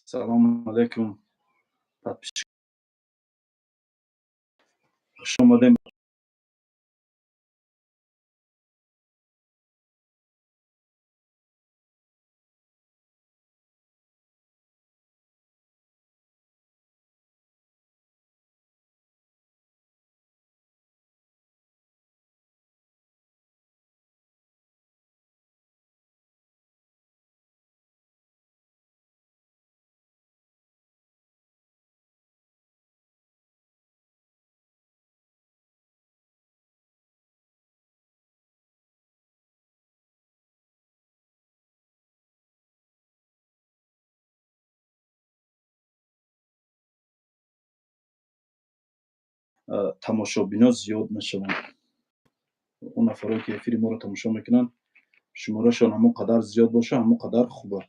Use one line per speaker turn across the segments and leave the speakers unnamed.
Салому алайкум, подписчик, хуш омадем. Тамошобино зиёд мешаванд. Он нафарое, ки эфири моро тамошо мекунанд, шуморашон ҳамон қадар зиёд боша, ҳамон қадар хуба.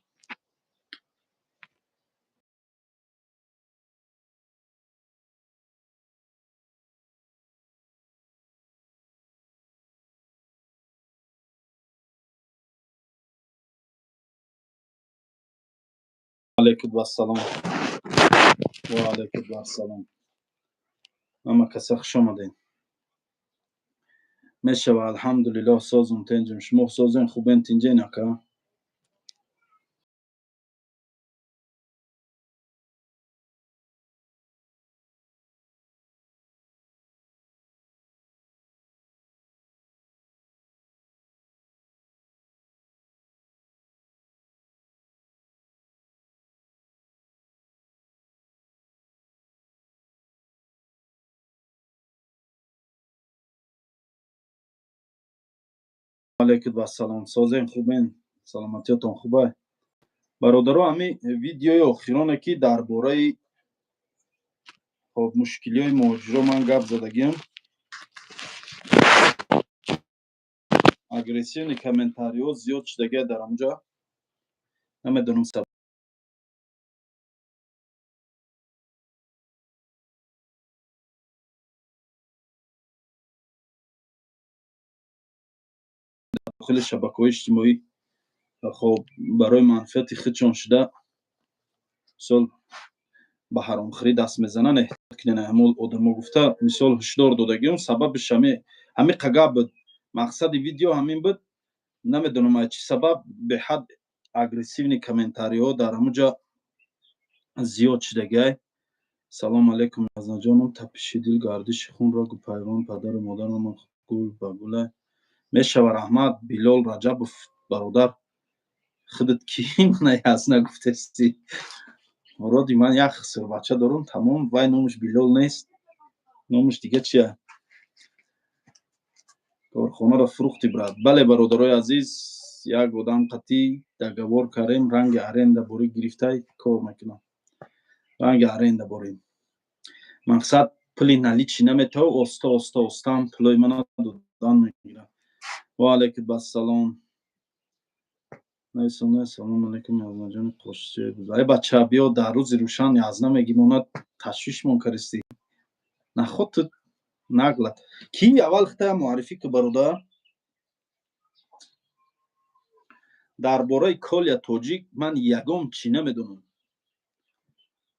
Алайкум вассалом, ва алайкум вассалом, ҳама каса хуш омадед. Мешава, алҳамдулиллоҳ, созум, тинҷим. Шумо созен, хубен, тинҷен, ака? Алайкум вассалом, созен, хубен, саломатиётон хуба, бародаро? Ҳами видеои охироне, ки дар бораи, хоб, мушкилиҳои муҳоҷиро ман гап задагиам, агрессивный комментариҳо зиёд шудагия дар ҳамҷа. Намедонам, дохили шабакаҳои иҷтимоӣ, хоб, барои манфиати худшон шуда, мисол, ба ҳаромхӯрӣ даст мезананд, эҳтиёт кунед ҳамон одамо гуфта, мисол, ҳушдор додагиам. Сабабиш ҳами қагап буд, мақсади видео ҳамин буд. Намедонам, аз чӣ сабаб беҳад агрессивный комментариҳо дар ҳамуҷа зиёд шудагиай. Салому алайкум, Язнаҷонам, тапиши дил, гардиши хун, рогу пайванд, падару модарам гул ба гула мешава. Раҳмат, Билол Раҷабов, бародар. Худат ки мана Язна гуфтести? Муроди ман як хисурбача дорум, тамом. Вай номаш Билол нест, номаш дига чия? Корхонаро фурӯхти, брат? Бале, бародарои азиз, як одам қатӣ договор кардем, ранги аренда борӣ гирифтай кор мекунам. Ранги аренда борӣ, мақсад, пули наличный наметавад, оста оста остаам пулои мана додан мегирад. Ва алайкум ассалом. Салому алайкум, Язнаҷони қошчи. Ай бача, биё, дар рӯзи рӯшан Язна мегӣ, монад ташвишмон кардисти. Наход ту наглад ки аввал хитая муаррифӣ ку, бародар. Дар бораи Колия Тоҷик ман ягон чӣ намедонам,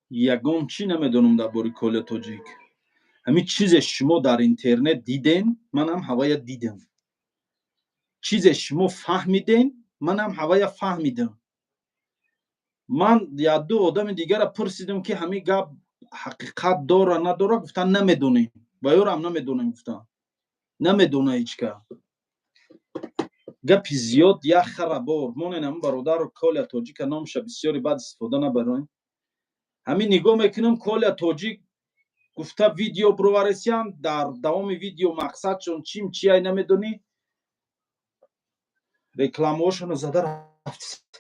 ягон чӣ намедонам дар бораи Колия Тоҷик. Ҳамин чизе шумо дар интернет диден, манам ҳавая дидам. Чизе шумо фаҳмиден, манам ҳавая фаҳмидам. Ман якду одами дигара пурсидам, ки ҳамин гап ҳақиқат дора, надора. Гуфтан, намедонем, ва ёрам намедонем, гуфтан, намедона ҳеҷ ка. Гапи зиёд як хара бор монен. Ҳамин бародару Коля Тоҷика номша бисёри баъд истифода набарем. Ҳамин нигоҳ мекунам, Коля Тоҷик гуфта видео бироваресиян, дар давоми видео мақсадшон чим чиай намедонӣ, рекламаҳошонро зада рафт.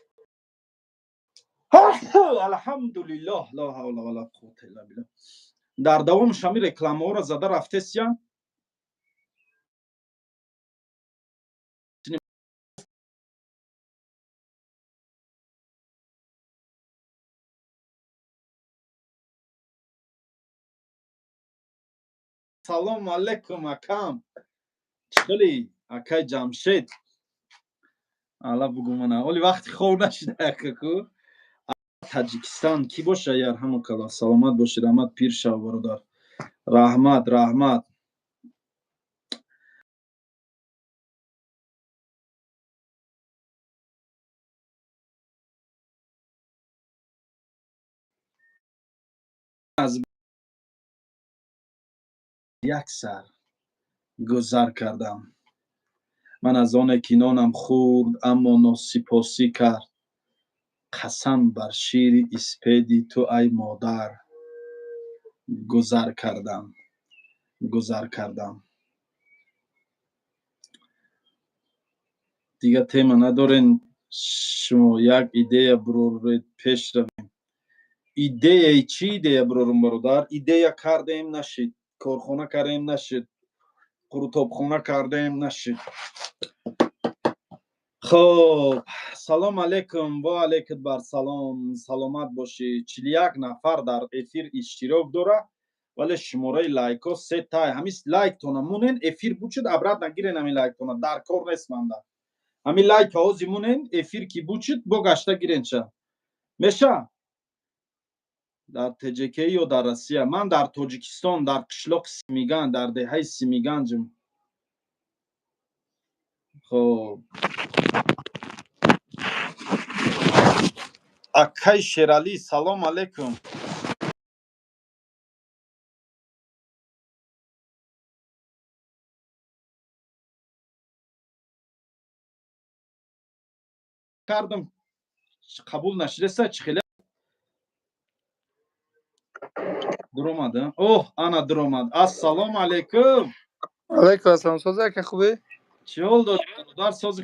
Алҳамдулиллоҳ, ла ҳавла вала қуввата илла биллаҳ. Дар давомаш ҳамин рекламаҳоро зада рафтесиян. Салому алайкум, акам, чӣ хели, акай Ҷамшед? Ала бугу мана, оли вақти хоб нашида, акаку. Таҷикистон кӣ боша, ярҳамукалло. Саломат бошӣ, раҳмат, пир шав, бародар. Раҳмат, раҳмат. Аз як сар гузар кардам. Ман аз оне ки нонам хӯрд, аммо носипосӣ кард, қасам бар шири испеди ту, ай модар, гузар кардам, гузар кардам. Дига тема надорен шумо? Як идея буроред, пеш равем. Идеяи чӣ идея бурорум, бародар? Идея кардем, нашид. Корхона кардем, нашид. Қурутобхона кардем, нашид. Хоб, салом алейкум. Ва алейкум барсалом, саломат бошӣ. 41 нафар дар эфир иштирок дора, вале шумораи лайкҳо се тай. Ҳамин лайктона мунен, эфир бучуд, обратно гирен. Ҳамин лайктона дар кор нест манда. Ҳамин лайка ҳози мунен, эфир ки бучуд, бо гашта гиренша меша. Дар ТҶК ё дар Россия? Ман дар Тоҷикистон, дар қишлоқи Симиган, дар деҳаи Симиганҷм. Хоб, акай Шералӣ, салом алейкум. Кардам, қабул нашидаса, чӣ хеле дуромад? Оҳ, ана дуромад. Ассалому алейкум.
Алейкум ассалом, сози, ака, хубӣ?
Чӣ ҳол дорӣ, бародар, сози?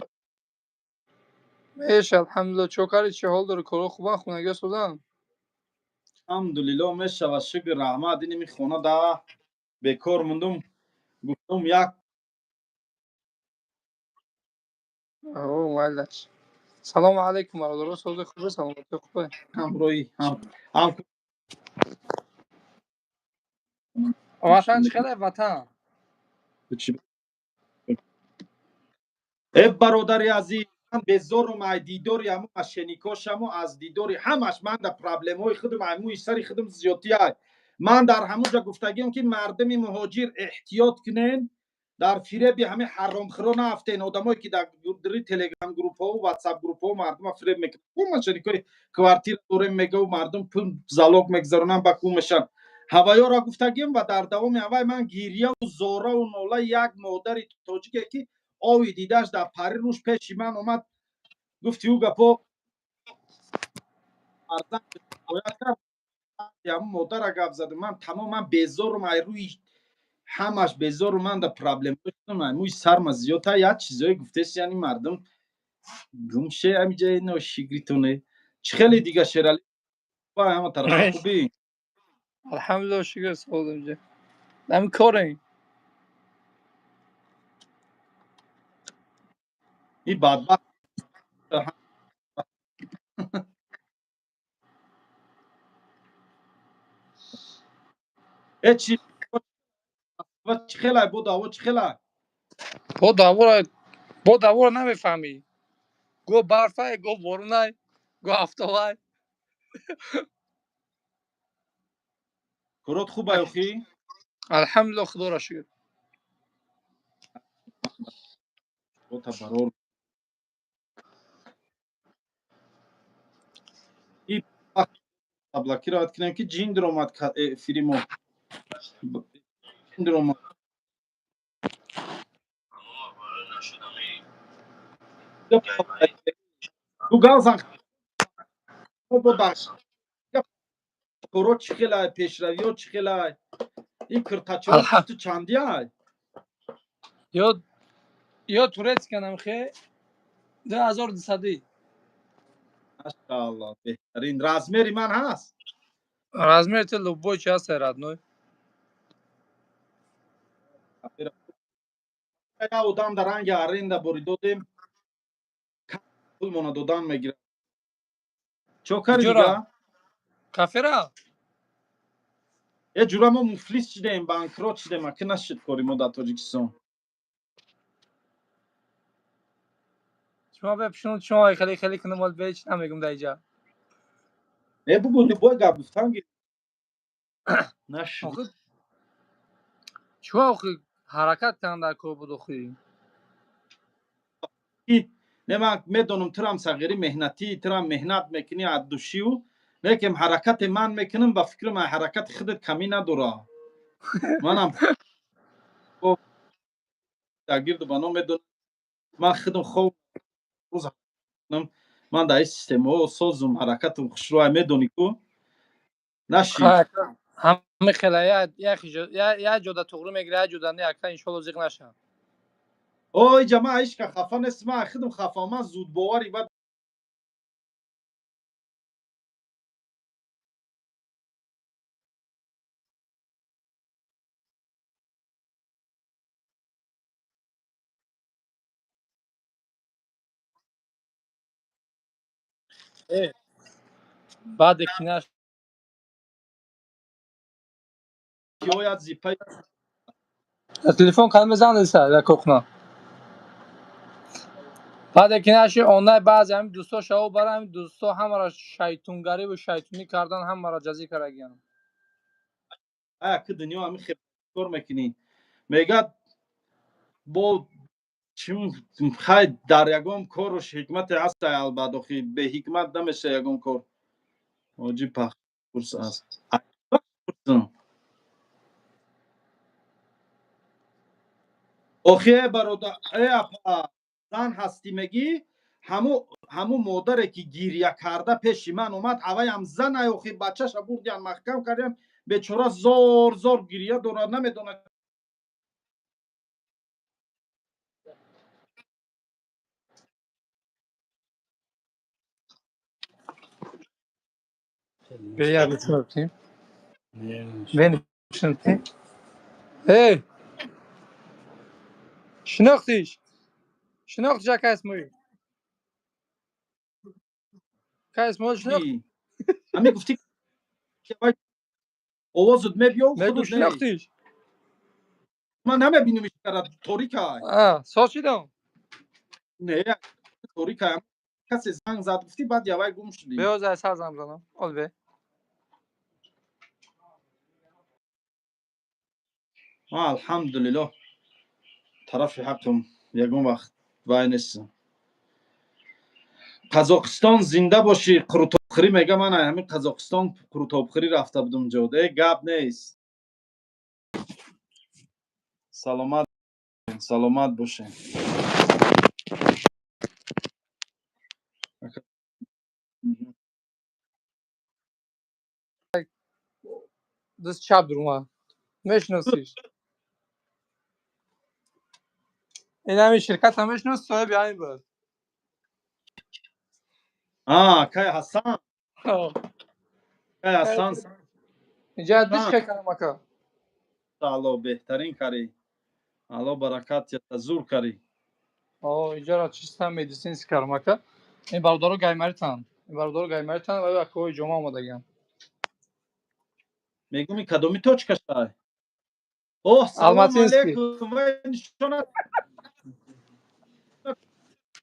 Меша, алҳамдулилла. Чо карди, чӣ ҳол дорӣ? Коро хубан, хунагиҳо созан?
Алҳамдулилло, мешава, шукр, раҳмат. Иними хона да бекор мондум, гуфтум як
О, майлаш. Салому алейкум, бародаро, сози, хубе, саломатӣ хубе?
Ҳамроҳи ҳам ҳам.
Ватан чӣ хеле, ватан?
Э, бародари азиз, ман безорум ай дидори ҳамо мошенникошамо, аз дидори ҳамаш. Ман дар проблемҳои худам, ай мӯи сари худам зиёдтӣ ай. Ман дар ҳамонҷа гуфтагиам, ки мардуми муҳоҷир, эҳтиёт кунен, дар фиреби ҳамин ҳаромхӯро наафтен. Одамое ки дар телеграм группҳову ватсап группҳо мардума фиреб мекунанд, ку мошенникои квартира дорем мегаву мардум пул залог мегузаронанд, ба ку мешаванд. Ҳаваёро гуфтагиам ва дар давоми ҳавай ман гирьяву зораву нолаи як модари тоҷике, ки ови дидаш дар пари рӯш пеши ман омад, гуфти ӯ гапо фарзанд кард, ҳамун модара гап задам. Ман тамоман безорум, ай рӯи ҳамаш безорум. Ман да проблем, мӯи сарма зиёдта. Як чизое гуфтес, яъни мардум гумше ҳамиҷа ношигритоне. Чӣ хеле дига, Шерали, ҳама тараф хубӣ?
Алҳамдулилла, шукр, созам, ҷа ҳамин корем.
И бадбахт. Э, чи чӣ хелай, бо даво чӣ хелай?
Бо давора, бо давора намефаҳмӣ, го барфай, го борунай, го афтобай.
Корот хубай охи?
Алҳамдулилла, худоро шукр.
Бота барор. И блокировать кунем, ки ҷин дуромад эфири мо, ҷин дуромад. Ту гап зан бо коро чӣ хелай, пешравиҳо чӣ хелай? Ин киртачаҳо ту чандиай?
Ё турецкая намхе, 2200-ӣ.
Машаалло, беҳтарин. Размери ман ҳаст?
Размери ту любой чи ҳаст, родной.
Як одам дар ранги аренда боридодем, пулмона додан мегирад. Чо кари дига?
Кафера.
Е, ҷура, мо муфлис шидаем, банкрот шидаем. Аки нашид кори мо дар Тоҷикистон.
Шумо бепшун, шумо хеле хеле кунам, вал беч намегум дар иҷа.
Не, бугу, любой гап гуфтан ги. Нашид.
Охи чӣ, охи, ҳаракат кунам дар кор буд, охи.
Не, ман медонам, турам сағирӣ меҳнатӣ, турам меҳнат мекунӣ аз душиву, лекин ҳаракате ман мекунам, ба фикрам, аз ҳаракати худат камӣ надора. Манам дар гирду бано медонам, ман худам хоб рӯз ман дар ин системаҳо созум, ҳаракатам хушрӯай, медонӣ ку, нашид.
Ҳами хела як ҷода туғрӣ мегира, як ҷода не, ака, иншолло, зиқ нашам.
Ой, ҷамаа, ҳечка хафа нест, ман худам хафа, ман зудбоварӣ бад.
Баъде ки наш
Ояд зипаи.
Телефон кардам, мезанад дар корхона. Баъде ки наши онлайн, баъзе ҳамин дӯсто шаво бара, ҳамин дӯсто ҳамаро шайтунгариву шайтунӣ кардан, ҳамаро ҷазӣ карагиям.
Ая, ки дунё ҳамин хел кор мекунӣ, мегӯяд, бо чим хай, дар ягон коруш ҳикмате ҳаста, албат, охи беҳикмат намеша ягон кор. Ҳоҷи пахкурс аст. Охи, э бародар, э апа, зан ҳастӣ, мегӣ, ҳаму модаре ки гиря карда пеши ман омад, аваям занай, охи, бачаша бурдиян, маҳкам кардиян, бечора зор зор гиря дорад, намедонад.
Бея, бишнохтем, бишнохтем. Эй, шинохтиш, шинохтиш, ака Исмоил, ака Исмоил, шинохт.
Ҳами гуфтӣ, овозут мебиёв.
Мегу, шинохтиш?
Ман намебинам, ишкара торикай.
Соз шидам.
Не, торикай, касе занг зад, гуфтӣ, баъд явай гум шудӣ.
Беоз сар занг занам, ол бе.
Алҳамдулиллоҳ, тарафи ҳаққам ягон вақт вай нестам. Қазоқистон зинда бошӣ! Қурутобхӯрӣ мега, ман ҳамин Қазоқистон қурутобхӯрӣ рафта будум ҷо, э, гап нест. Саломат, саломат бошем.
Даст чап дурума, мешиносиш? Ин ҳамин ширката мешинос, соҳиби ҳамин буд.
Кай Ҳасан, кай Ҳасан.
Инҷа диш кардам, ака.
Алло, беҳтарин карӣ, алло баракат ята, зур карӣ.
Инҷаро чиста медицинский кардам, ака. Ин бародаро гаймаритан, ин бародаро гаймаритан ва акои ҷома омадагиам.
Мегӯми, кадоми точкашай? Оҳ, салом алейкум! Вай нишона,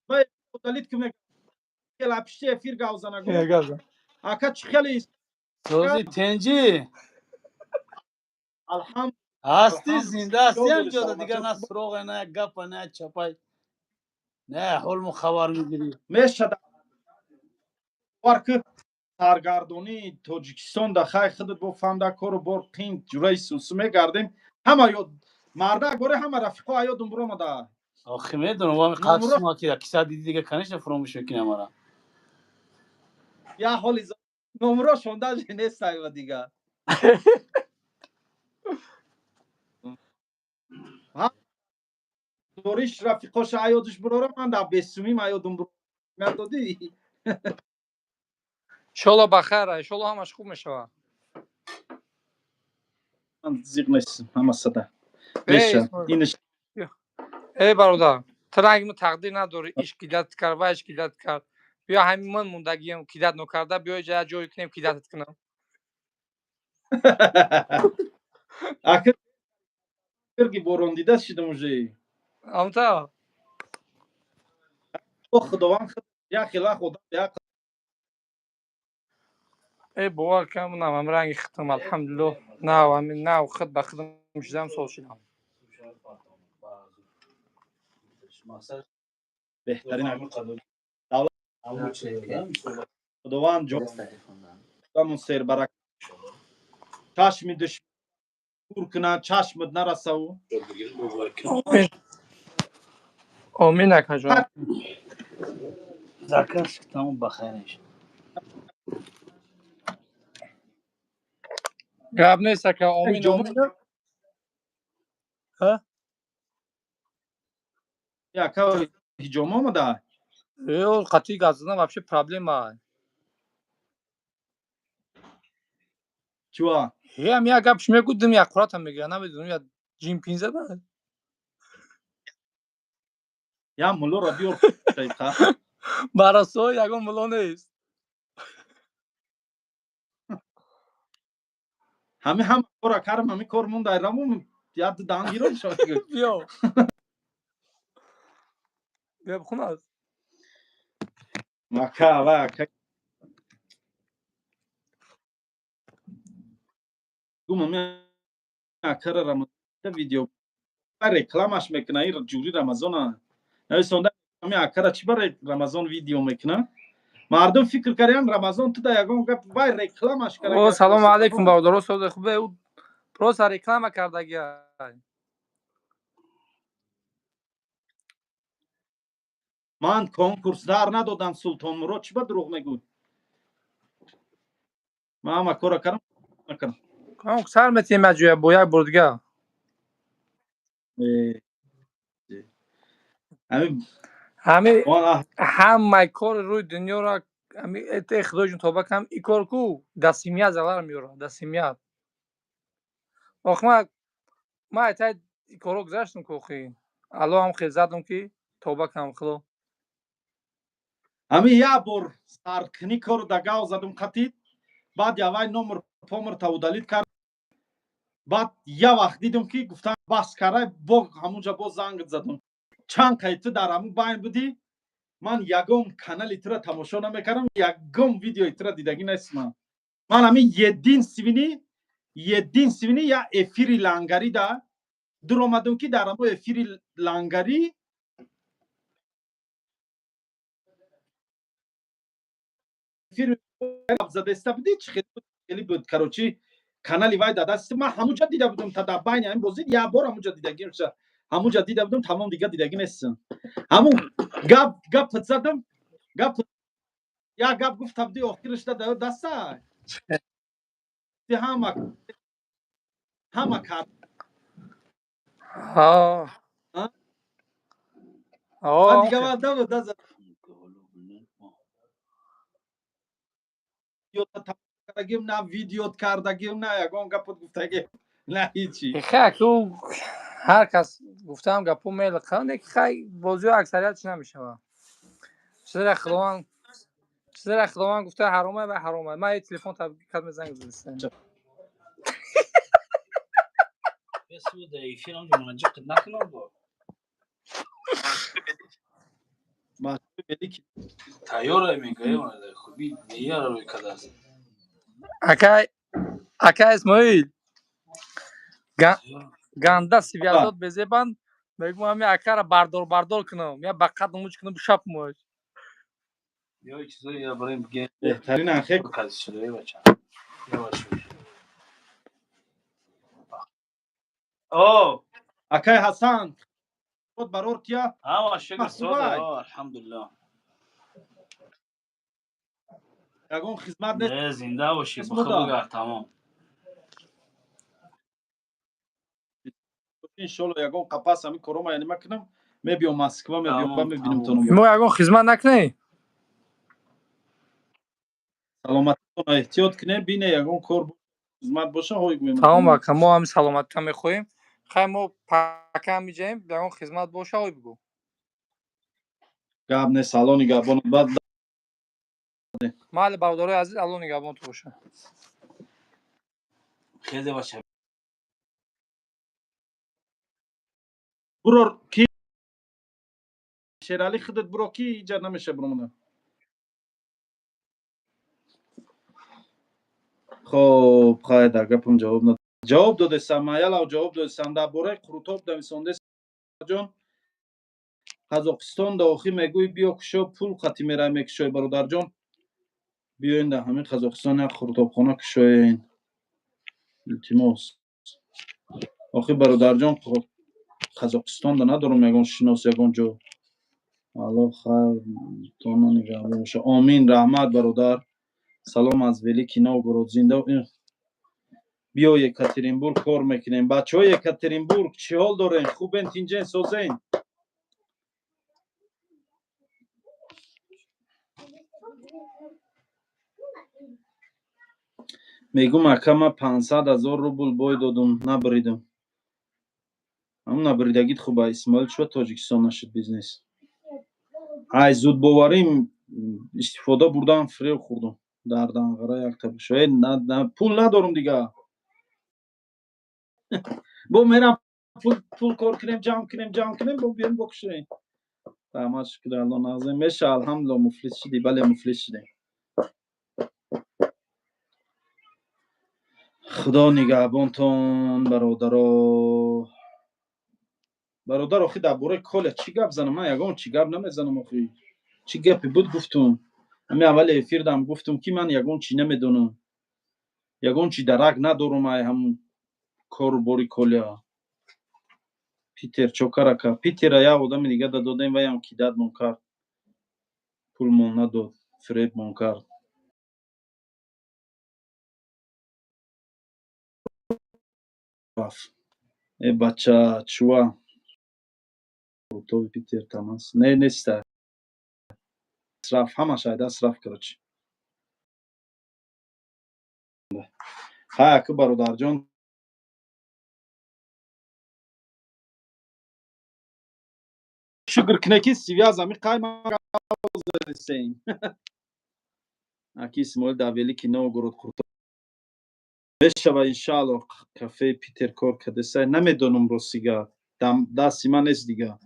вай удалить ки, мега, пишти эфир гавзана. Ака, чӣ хеле?
Сози, тенҷӣ?
Алҳамд.
Ҳастӣ, зинда ҳастӣ? Ҳамҷода дигар на суроғе, на як гапа, на як чапай, не ҳолму хабар мегирӣ.
Мешада ки саргардонии Тоҷикистон да, хай, худат бо фанда, кору бор қин, ҷураи сусу мегардем, ҳама ёд мардак боре, ҳама рафиқо аёдум буромада.
Охи, медонам, вами ки киса диди, дига, конечно, фуромӯш мекунӣ ҳамара.
Я ҳоли номрошон даже нестайва дига. Дориш рафиқоша аёдуш бурора, ман дар бесумим аёдум додӣ.
Иншолло, бахайр, иншолло, ҳамаш хуб мешавад.
Ман зиқ нестам, ҳама сада.
Эй бародар, ту ранги тақдир надорӣ, иш кидать кард, ва иш кидать кард. Биё, ҳамин ман мондагиам кидать нокарда, биё ҷа ҷое кунем, кидать кунам.
Акир борон дида шидам уже.
Амта.
Худованд як хел вақт одам як
Э, бовар кунам, нам ранги хитам, алҳамдулиллоҳ, нав ҳамин нав хид ба хидам шудам, сол шудам.
Беҳтарин Худованд ҷонамон сербаракат, чашми душман кур кунад, чашмат нарасаву.
Омин, акаҷон.
Заказ тамом, бахайр.
Гап нест, ака, омин, омин.
Ака, ҳиҷома омада?
Э, қатъи гап задан вообще проблема.
Чуа?
Ҳам як гапш мегӯ, дим як қуратам мегирад, намедонам, я ҷимпин зада.
Я муллоро биёр.
Барасо ягон мулло нест.
Ҳами ҳама кора кардам, ҳами кор монда, рамум як даҳан гиром шавад.
Биё. Биё, бихун.
Ака, ва ака. Гумам, акара Рамазон видео рекламаш мекуна, ин ҷури Рамазона. Нависонда, ами акара чӣ барои Рамазон видео мекуна? Мардум фикр карданд, Рамазон ту да ягон гап вай рекламаш
карда. О, салому алейкум, бародаро, сози хубе? Ӯ просто реклама кардагия.
Ман конкурс дар надодам, Султонмурод чӣ ба дурӯғ мегӯй? Ман ҳама кора кардам, накардам.
Конкурс сар метиҳем аҷоя бо як бор дига. Ҳами ҳамаи кори рӯи дунёро ҳами э, худоҷон, тоба кам, и кор ку да семья залар меёрад, да семья. Ох, ма айтай коро гузаштам ку, охи алло ҳам хел задам, ки тоба кам, худо.
Ҳами як бор саркунӣ кору да гав задум қатид, баъд явай номер помр та удалить кард. Баъд я вақт дидум, ки гуфтам, бас карай, бо ҳамунҷа боз зангт задум. Чанд қай ту дар ҳамун байн будӣ, ман ягон канали тура тамошо намекардам, ягон видеои тура дидагӣ нестман. Ман ҳамин единственный я эфири лангарӣ да дуромадум, ки дар ҳамон эфири лангарӣ задеста будӣ, чӣ хеле буд, короче, канали вай да дасти ман ҳамунҷа дида будум. Та дар байни ҳамин бозӣ як бор ҳамунҷа дидагӣ, ҳамунҷа дида будум, тамом, дига дидагӣ нестам. Ҳамун гап гап задам, гап як гап гуфта будӣ, охираш да даста ҳама ҳама кар. Дига ман да кардагим, на видеот кардагим, на ягон гапот гуфтагим, на ҳичи.
Хай, ҳар кас гуфтаам гапо мелиқа, не, хай, бозиҳо аксарият чи намешавад. Чизера Худованд гуфта ҳаромай ва ҳаромай. Ман телефон кад мезанг задистем.
Тайёра мегӯям, хуби меяра рӯй кардааст.
Ака Исмоил, ганда сивязот безебанд, мегӯм, ҳами акара бардор бардор кунам, я ба қад муч кунам, шапмош.
Ё чизои я барем бигем.
Беҳтарин анхе.
Кази бача. О,
акай Ҳасан, худ барор тия.
Ҳама шукр, сода, алҳамдулиллоҳ.
Ягон хизмат нест?
Не, зинда бошӣ, бихуб, тамом.
Иншолло, ягон қапас ҳамин корома яъне макунам, мебиём Москва, мебиём, мебинем то.
Мо ягон хизмат накунем?
Саломатитон, эҳтиёт кунем, бине, ягон кор хизмат боша, ҳой гӯем.
Тамом, ака, мо ҳами саломатита мехоҳем. Хай, мо пака миҷаем, ягон хизмат боша, ҳой бигӯ.
Гап не, салони нигаҳбон баъд.
Майли, бародарои азиз, Алло нигаҳбонту боша.
Хеле бача.
Бурор ки, Шерали, худат буро, ки иҷа намеша буромада. Хоб, хай, дар гапам ҷавоб над, ҷавоб додесам, маялав ҷавоб додесам. Дар бораи Қурутоб нависондаҷон. Қазоқистон да охи мегӯй, биё кушо, пул қати мерай мекушой. Бародарҷон, биёен дар ҳамин Қазоқистон як қурутобхона кушоен, илтимос. Охи, бародарҷон, Қазоқистон да надорам ягон шинос, ягон ҷо. Алло хайр тона нигаҳбон боша. Омин, раҳмат, бародар. Салом аз Великий Новгород. Зинда. Биё Екатеринбург, кор мекунем. Бачаҳои Екатеринбург, чӣ ҳол дорен? Хубен, тинҷен, созен? Мегум, ака, ман 500 000 рубл бой додум, набаридам. Ҳамн набаридагит хуба. Исмоил, чӯ Тоҷикистон нашуд бизнес? Ай зудбоварим истифода бурдам, фиреб хӯрдум. Дар Данғара якта бошо. Пул надорум дига, бо мерам пул кор кунем, ҷамъ кунем, ҷамъ кунем, бо биём бокушем. Раҳмат, шукр, Алло нағзем. Меша, алҳамдулилла. Муфлис шидӣ? Бале, муфлис шидем. Худо нигаҳбонтон, бародаро. Бародар, охи, дар бораи Коля чӣ гап занам? Ман ягон чӣ гап намезанам. Охи, чӣ гапе буд, гуфтум. Ҳамин аввали эфирдам гуфтум, ки ман ягон чӣ намедонам, ягон чӣ дарак надорум ай ҳамун кору бори Коля. Питер чокарака? Питера як одами дига дадодем, ваям кидатмон кард, пулмон надод, фиребмон кард, рафт. Э, бача, чуа тови Питер тамас не неста, рафт, ҳамаш ай даст рафт. Короче, хай, аку, бародарҷон, шукр кунед, ки связь ами қайм. Аки Исмоил, дар Великий Новгород мешава, иншаалло. Кафеи Питер кор кардесай? Намедонам, ростига, дасти ман нест дига.